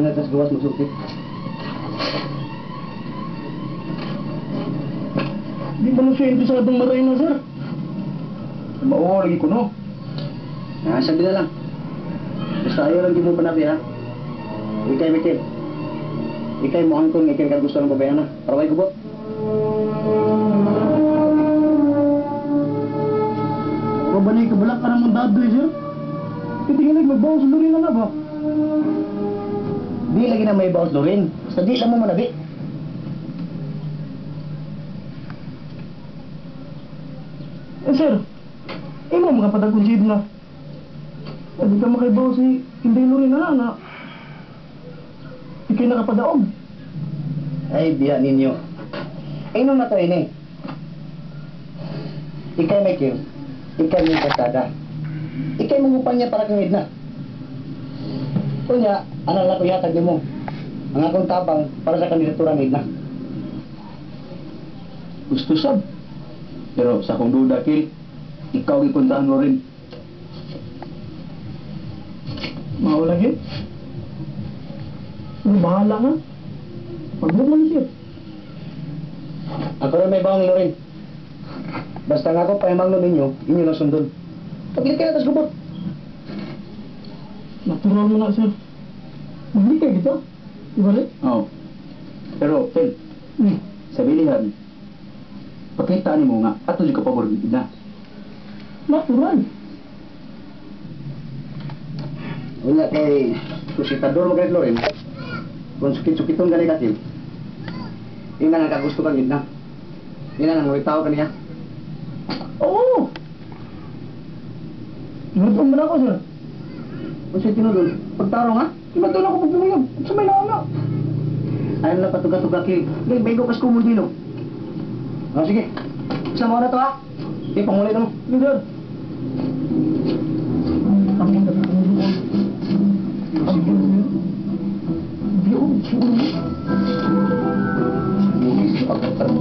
na tas gawas magsulti. Di ba na siya interesadong maray na, sir? Mao lagi ko no. Ah, sabi na lang. Basta ayaw lang di mo panabi, ha? Ikay, Michael. Ikay mo angkon, ikay ka gusto ng babae na. Para way gubot. Babalay ka, balak ka naman dadoy, sir. Titingin magbawas lurin na na ba? Di lagi na may bawas Lorin. Basta di lang mo manabi. Eh, sir, imo makapadagkong si Edna. Di ka makaibaw si Inday Lorin na na. Ikay nakapadaog. Ay, biya ninyo. Ino na to ini. Ikay, Michael. Ikay may kasada. Ikay mangupan niya para kang Edna. Kunya, ano lang ko ihatag nimo? Ang akong tabang para sa kandidatura ni Edna. Gusto sab. Pero sa akong duda kil, ikaw gipuntahan mo rin. Mao lagi. Ano, bahala ka. Pagbuot man sir. Ako rin may bawang Lorin. Basta nga ako pahimang ninyo, inyo na sundon. Paglit kayo, tas gubot. Natural mo na, sir. Maglikay kita. Di ba rin? Oo. Pero Kel, sa bilihan, pakita nimo nga ato jud ka pabor na. Natural. Unya kay kusitador mo kay Lorin. Kung sukit-sukiton gani katil. Ina nga kagusto kang Edna. Ina nga tao kaniya. Oo. Tinuod man ako, sir. Kung sa tinuod, pagtarong ha? Tinuod ako pagpumiyog. Sa may nauna. Ayaw na patuga-tuga kil. Gay, bago kas kumundino. Oh, sige. Isa mo na to ha. Sige, pangulit mo. Sige, sir. Ang Sige. Sige. Pagkatarong.